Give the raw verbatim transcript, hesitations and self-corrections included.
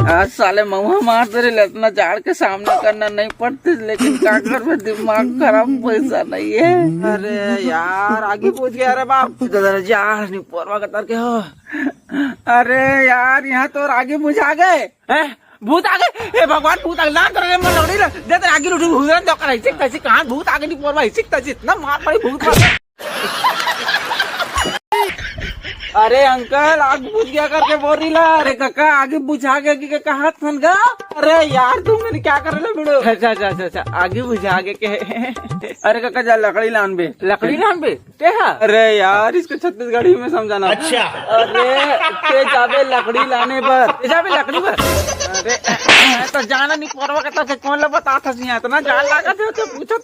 आज साले मउहा मार दे रे, इतना जाड़ के सामना करना नहीं पड़ते, लेकिन का करबे, दिमाग खराब, पैसा नहीं है। अरे यार, आगी बुझ गया रे बाप। दादा, जाड़ निपोरवा कतर के हो। अरे यार, यहाँ तो आगी बुझा गए। हैं? भूत आ गए। ए भगवान, भूत आ गए। लान तो रे, मैं लकड़ी ला दे, तेरे आगी लुटी, भूत ला दे, करे, चिक तैसी कहाँ भूत आ गए, निपोरवा, चिक तैसी इतना मार पड़ी भूत पर। अरे अंकल, आग बुझ गया करके बोल रही ला। अरे काका, आगी बुझा गया कि काका हाथ फन गा। अरे यार, तू मेरे क्या कर रहे लो, बिड़ो? अच्छा, अच्छा, अच्छा, अच्छा, आगी बुझा गए के। अरे काका, जा लकड़ी लान बे। लकड़ी लान बे? ते हा? अरे यार, इसको छत्तीसगढ़ी में समझाना। अच्छा। अरे, ते जाबे लकड़ी लाने बर। ते जाबे लकड़ी बर। अरे, तो जाना नहीं परवा के तो कौन ला बता था, इतना जान लगा थे, तो पूछो।